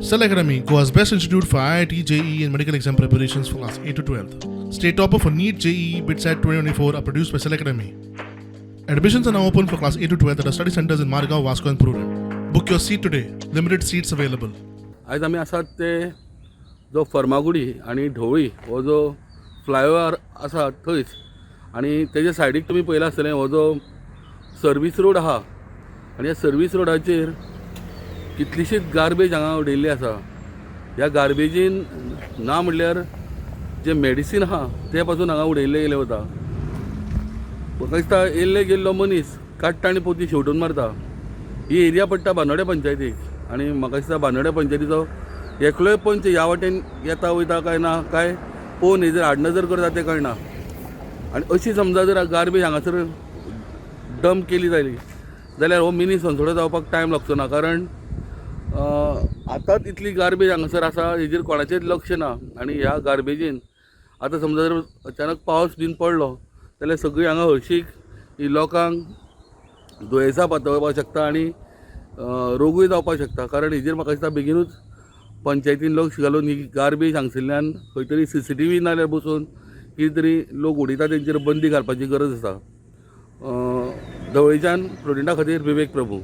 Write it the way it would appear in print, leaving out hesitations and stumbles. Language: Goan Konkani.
Cell Academy, Goa's best institute for IIT, JEE, and medical exam preparations for class 8 to 12. State topper for NEET, JEE, BITSAT 2024 are produced by Cell Academy. Admissions are now open for class 8 to 12 at our study centers in Margao, Vasco, and Prudent. Book your seat today. Limited seats available. आयज आमी आसात ते जो फर्मागुडी आनी ढवळी हो जो फ्लायओवर आसा थंयच आनी तेजे सायडीक तुमी पळयलां आसतलें, हो जो सर्वीस रोड आहा आनी ह्या सर्वीस रोडाचेर कितलीशीच गार्बेज हांगा उडयल्ली आसा. ह्या गार्बेजीन ना म्हणल्यार जें मेडिसीन आहा तें पासून हांगा उडयल्लें गेलें वता. म्हाका दिसता येयल्ले गेल्लो मनीस काडटा आनी पोती शेंवटून मारता. ही एरिया पडटा बांदोड्या पंचायतीक आनी म्हाका दिसता बांदोड्या पंचायतीचो एकलोय पंच ह्या वाटेन येता वयता काय ना, काय पळोवन जर आडनजर करता तें कळना. आनी अशी समजा जर गार्बेज हांगासर डंप केली जाली जाल्यार हो मिनी सोनसडो जावपाक टायम लागचो ना, कारण आतांच इतली गार्बेज हांगासर आसा, हेजेर कोणाचेंच लक्ष ना. आनी ह्या गार्बेजीन आतां समजा जर अचानक पावस बीन पडलो जाल्यार सगळी हांगा हळशीक ही लोकांक दुयेंसां पातळपाक शकता आनी रोगूय जावपाक शकता. कारण हेजेर म्हाका दिसता बेगिनूच पंचायतीन लक्ष घालून ही गार्बेज हांगसरल्यान खंय तरी सीसीटीव्ही नाल्यार बसोवन कितें तरी लोक उडयता तेंचेर बंदी घालपाची गरज आसा. ढवळीच्यान प्रुडंटा खातीर विवेक प्रभू.